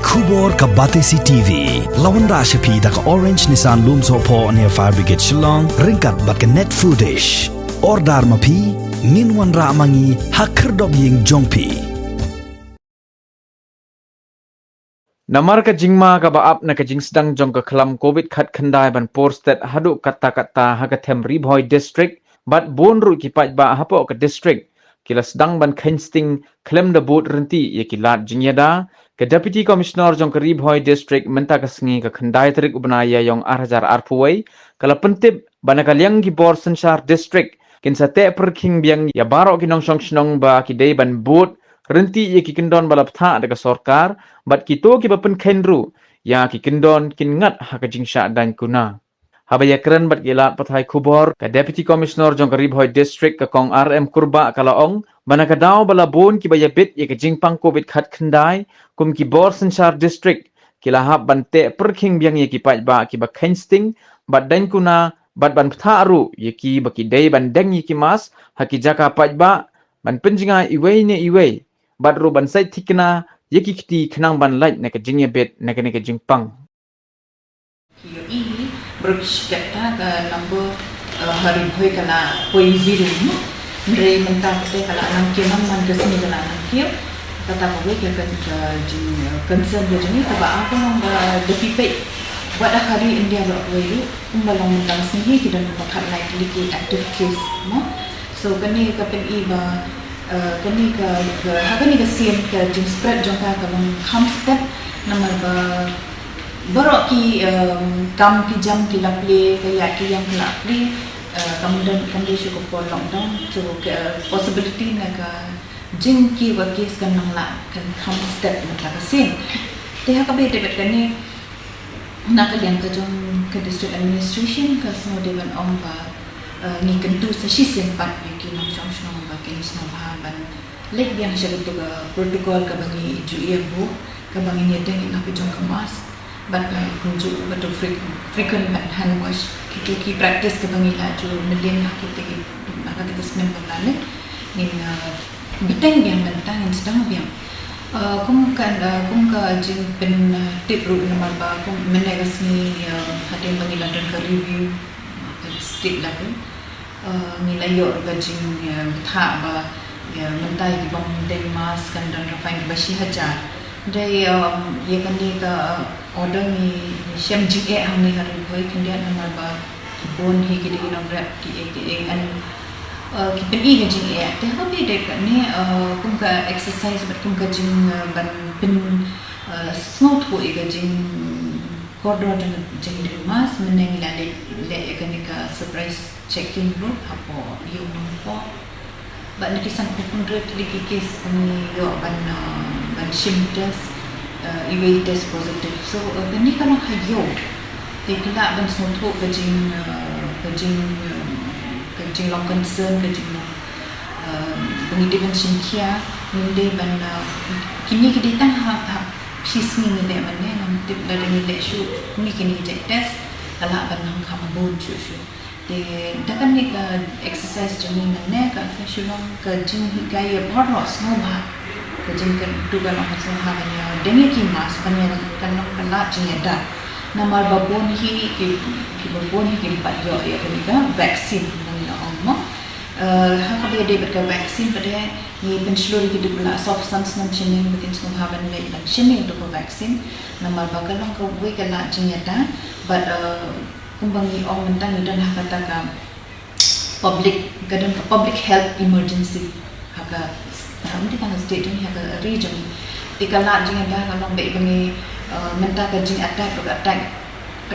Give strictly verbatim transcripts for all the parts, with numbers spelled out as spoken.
Khubor ka Batesi T V. La wanrah sha phi da ka Orange Nissan Lumsohphoh near Fire Brigade Shillong, ryngkat bad ka Net Foodish. Order ma phi, ngin wanrah ma ngi ha khyrdop ïing jong phi. Namar ka jingma kaba ap na ka jingsdang jong ka khlam covid khatkhyndai ban por stet haduh katta katta ha ka them Ri Bhoi District, bad bun ruh ki paidbah hapoh ka district ki la sdang ban kheiñ sting khlem da bud rynti ïa ki lad jingïada, ka Deputy Commissioner jong ka Ri Bhoi District mynta ka sngi ka khyndai tarik u bnai Ïaïong ar hajar arphew wei, ka la pyntip ba na ka liang ki bor synshar district kin sa teh pyrkhing biang ïa baroh ki nongshong shnong ba ki dei ban bud rynti ïa ki kyndon ba la bthah da ka sorkar, bad kito kiba pynkheiñ ruh ïa ki kyndon kin ngat ha ka jingshah daiñ kuna. Haba ïakren bad ki lad pathai khubor, ka Deputy Commissioner jong ka Ri Bhoi District ka Kong R M Kurbah ka la ong ba na ka daw ba la bun kiba ïabit ïa ka jingpang covid khatkhyndai kum ki bor synshar district, ki la hap ban teh pyrkhing biang ïa ki paidbah kiba kheiñ sting bad daiñ kuna, bad ban bthah ruh ïa ki ba ki dei ban deng ïa ki mask ha ki jaka paidbah, ban pynjngai iwei na iwei, bad ruh ban sait thikna ïa ki kti khnang ban lait na ka jingïabit na kane ka jingpang. Ki ïohi hi, baroh ki shikatda ka number, eh, ha Ri Bhoi ka la poi zero mo. Hynrei mynta kata ka la nang kiew, man man ka sngi ka la nang kiew. Kata kawei ka, ka, ka jing, eh, concern ka jong ngi, kaba ar ka long ba da phi peit wat ha ri India baroh kawei ruh, kumba long mynta ka sngi hi ki don kumba khatlai tylli ki active case mo. So kane ka pyni ba, eh, kane ka, ka, ha kane ka sien ka jingspread jong ka ka long kham step, namar ba baroh ki, em, kam ki jam ki la plie, ka ïaid ka ïeng ka la plie, eh, kam don, kam dei shuh ka por lockdown, so ka possibility na ka jingkiew ka case kan nang lah kan kham step mynta ka sien. Te ha kaba ïadei bad kane, na ka liang ka jong ka district administration ka sngewdei ban ong ba, eh, ngi kyntu sa shisien pat ïa ki nongshong shnong ba kin sngewbha ban leit biang sha katu ka protocol kaba ngi ju ïa buh, kaba ngin ïa deng ïa la ka jong ka mask, bad, eh, kumjuh bad to fre-, frequent bad hand wash. Kitu ki practice kaba ngi la ju mlien ha kita ki, ha kata ka snem kaba la leit. Ngin, eh, bteng biang, bteng ngin sdang biang. Eh, kum ka, eh, kum ka jingpyntip ruh namar ba kum mynne ka sngi, eh, hadien ba ngi la don ka review, eh, ka state level. Eh, ngi la ïoh ruh ka jing, eh, bthah ba, ïa, mynta ïa ki bym deng mask kan don ruh fine ba shi hajar. Dei, eh, ïa kane ka order ngi, ngi shem jingeh hangne ha Ri Bhoi khyndiat namar ba ki bun hi ki dei ki nongrep kiei kiei ngan, eh, ki pyni ka jingeh. Te haba ïadei bad kane, eh, kum ka exercise bad kum ka jing, eh, ban pyn, eh, sngewthuh ïa ka jingkordor jong, jong ki deng mask, mynne ngi la leh, leh ïa kane ka surprise check-in ruh hapoh Ïew Nongpoh. Bad na ki sanphew hynriew tylli ki case ba ngi ïoh ban, uh, ban shim test, uh, iwei test positive. So, uh, kane ka long ha ïew. Te ki lah ban sngewthuh ka jing, uh, ka jing, uh, ka jinglong concern, ka jinglong, uh, ba ngi dei ban shim khia, ngim dei ban, uh, kine ki dei tang ha, ha shi sngi ngi leh mynne, ngam tip lada ngi leh shuh, ngi kine ki jait test, ka lah ban nang kham bun shuh shuh. Te da kane ka exercise jong ngi mynne ka, ka shu long ka jinghikai ïa baroh sngewbha. Ka jingkyntu ka long ka sngewbha ban ïa deng ïa ki mask ban ïa kan long ka lad jingïada. Namar ba bun hi ki, kiba bun hi kim pat ïoh ïa kane ka vaccine ba ngi la ong mo. Eh, ha kaba ïadei bad ka vaccine pat de ngi pynshlur ïa ki dei ba la sawphew san snem shaneng ba kin sngewbha ban leit ban shim ïa katu ka vaccine. Namar ba ka long kawei ka lad jingïada bad, eh, kumba ngi ong mynta ngi don ha kata ka public, ka don ka public health emergency ha ka, ha, mynta ka state jong ngi, ha ka ri jong ngi. Te ka lad jingïada ka long ba ngi, eh, mynta ka jing attack ruh ka attack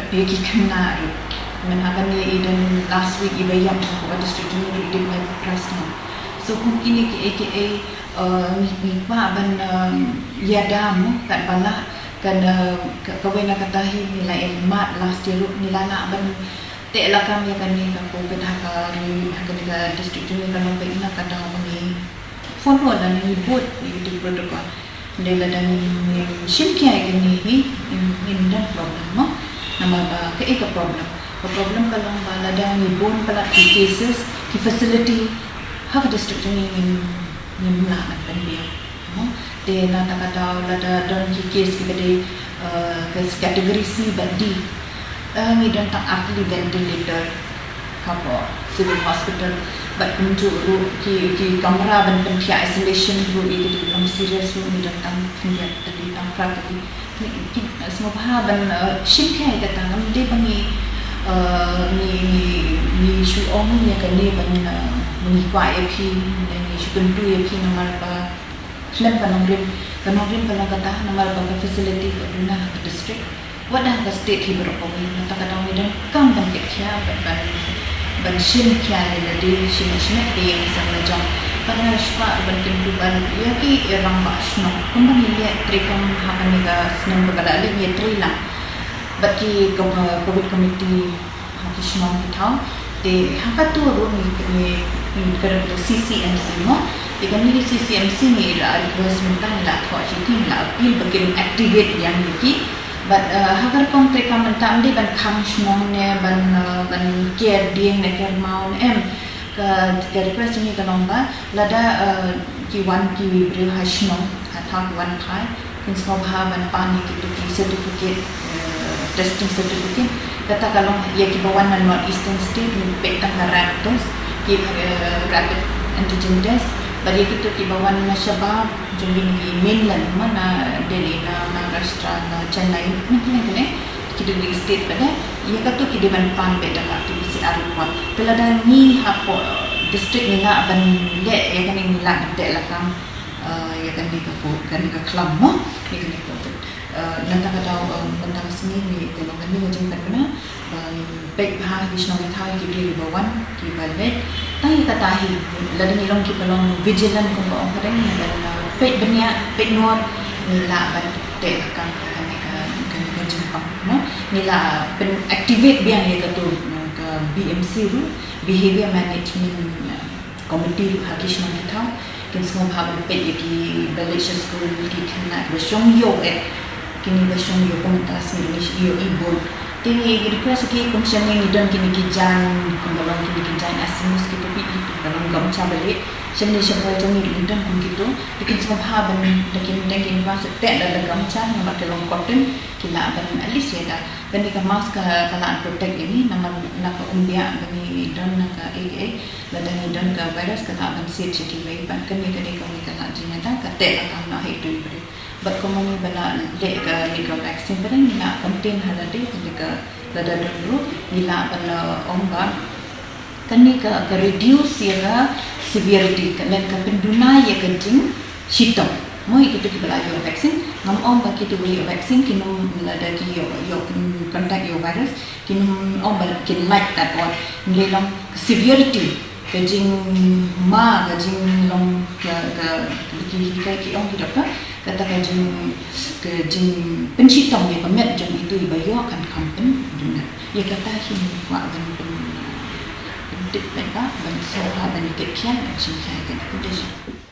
ïa ki khynnah ruh. Mynta kane i don last week iba ïap ha ka district jong ngi ruh i dei ba la crash na. So kum kine kiei kiei, eh, ngi, ngi kwah ban, eh, ïada mo katba lah kan, eh, ka, kawei na kata hi ngi la ïa mad last year ruh ngi la lah ban teh lakam ïa kane ka covid ha ka ri, ha kane ka district jong ngi ka long ba ina ka daw ba ngi follow lane ngi bud ïa kito ki protocol. Hynrei lada ngim, ngim shim khia ïa kine hi, ngim, ngim don problem mo. Namar ba kaei ka problem? Ka problem ka long ba lada ngi bun palat ki cases, ki facility ha ka district jong ngi ngim, ngim lah ban pynbiang mo. Te na kata ka daw lada don ki case kiba dei, eh, ka category C bad D, eh, ngi don tang artylli ventilator hapoh Civil Hospital bad kumjuh ruh ki, ki kamra ban pynthiah isolation ruh ïa ki long serious ruh ngi don tang khyndiat tylli tang phra tylli. Ngi, ngi sngewbha ban, eh, shim khia ïa kata, kam dei ba ngi, eh, ngi, ngi, ngi shu ong ïa kane ban, eh, ngi kwah ïa phi, ngi shu kyntu ïa phi namar ba khlem ka nongrim, ka nongrim ka long kata namar ba ka facility ka duna ha ka district. Wat ha ka state hi baroh kawei, na kata ka daw ngi donkam ban kit khia, ban, ban, ban shim khia ïa lade shimet shimet te ïa ngi sang la jong. Bad nga sngewbha ban kyntu ban ïa ki rangbah shnong, kumba ngi leh treikam ha kane ka snem ba ka la leit ngi trei lang bad ki, eh, covid committee ha ki shnong ki thaw. Te ha katu ruh ngi, ngi, ngi kren ka C C M C mo. Te kane ka C C M C ngi la request mynta, ngi la thoh shithi, ngi la appeal ba kin activate biang ïa ki. Bad, eh, ha ka rukom treikam mynta ym dei ban khang shnong ne ban, eh, ban ker dieng ne ker maw ne em. Ka, ka request jong ngi ka long ba lada, eh, ki wan ki briew ha shnong, ha thaw ki wan phai, kin sngewbha ban pan ïa kito ki certificate, eh, testing certificate. Kata ka long ïa kiba wan na North Eastern State ngi peit tang ka rab test, ki, eh, rapid antigen test. Bad ïa kito kiba wan na shabar jong ki, na ki mainland, mo, na Delhi, na Maharashtra, na Chennai, na kine kine ki dei ki state pat de, ïa katu ki dei ban pan beit da ka R T P C R report. Te lada ngi hapoh district ngi lah ban leh ïa kane, ngi lah ban teh lakam, eh, ïa kane ka ko, kane ka khlam mo, ïa kane ka ko. Eh, na kata ka daw, eh, mynta ka sngi ngi te long kane ka jingpynbna ba ngin peit bha ha ki shnong ki thaw ïa ki briew kiba wan kiba leit. Tang ïa kata hi, lada ngi long kiba long vigilant kumba ong ka dei, ngi ban, eh, peit bniah, peit nor, ngi lah ban teh lakam ha kane ka, kane ka jingpang, no? Ngi lah pyn activate biang ïa katu, eh, ka B M C ruh, Behavior Management, eh, Committee ruh ha ki shnong ki thaw. Kin sngewbha ban peit ïa kiba leit sha skul, ki khynnah kiba shong ïew eh, kine ba shong ïew kumta sngi ngi ïohi bun. Te ngi request ïa ki, kum shane ngi don kine ki jaiñ, kumba long kine ki jaiñ Asimus, kito phi, kito ba long Gamcha ba leit. Shane sha Bhoi jong ngi ruh ngi don kum kito. Te kin sngewbha ban da ki, da ki, ba sa teh da la Gamcha namar ka long cotton, ki lah ban at least ïa da. Kane ka mask ka, ka lah protect ïa ngi namar na ka umbiah ba ngi don na ka ei ei. Lada ngi don ka virus ka lah ban siat sha kiwei, bad kane ka dei kawei ka lah jingïada, ka teh lakam noh ha ito i briew. Bad kumno ngi ba la leh kane ka vaccine pat de ngi lah contain ha lade, kane ka lada don ruh ngi lah ban, uh, ong ba kane ka, ka reduce ïa ka severity, ka leh ka pynduna ïa ka jingshitom. Mo ïa kito kiba la ïoh vaccine, ngam ong ba kito ba ïoh vaccine kin ym, lada ki ïoh, ïoh contact ïa u virus, kin ym ong ba kin lait tat ot. Ngi long ka severity, ka jingma, ka jinglong, ka, ka, ki, ki, ka, ki ong ki doktor, kata ka jing, ka jingpynshitom ïa ka met jong itu iba ïoh kan kham pynduna. Ïa kata hi ngi kwah ban pyn, pyntip pynbha, ban sngewbha ban ïa kit khia, ban shim khia ïa kane ka condition.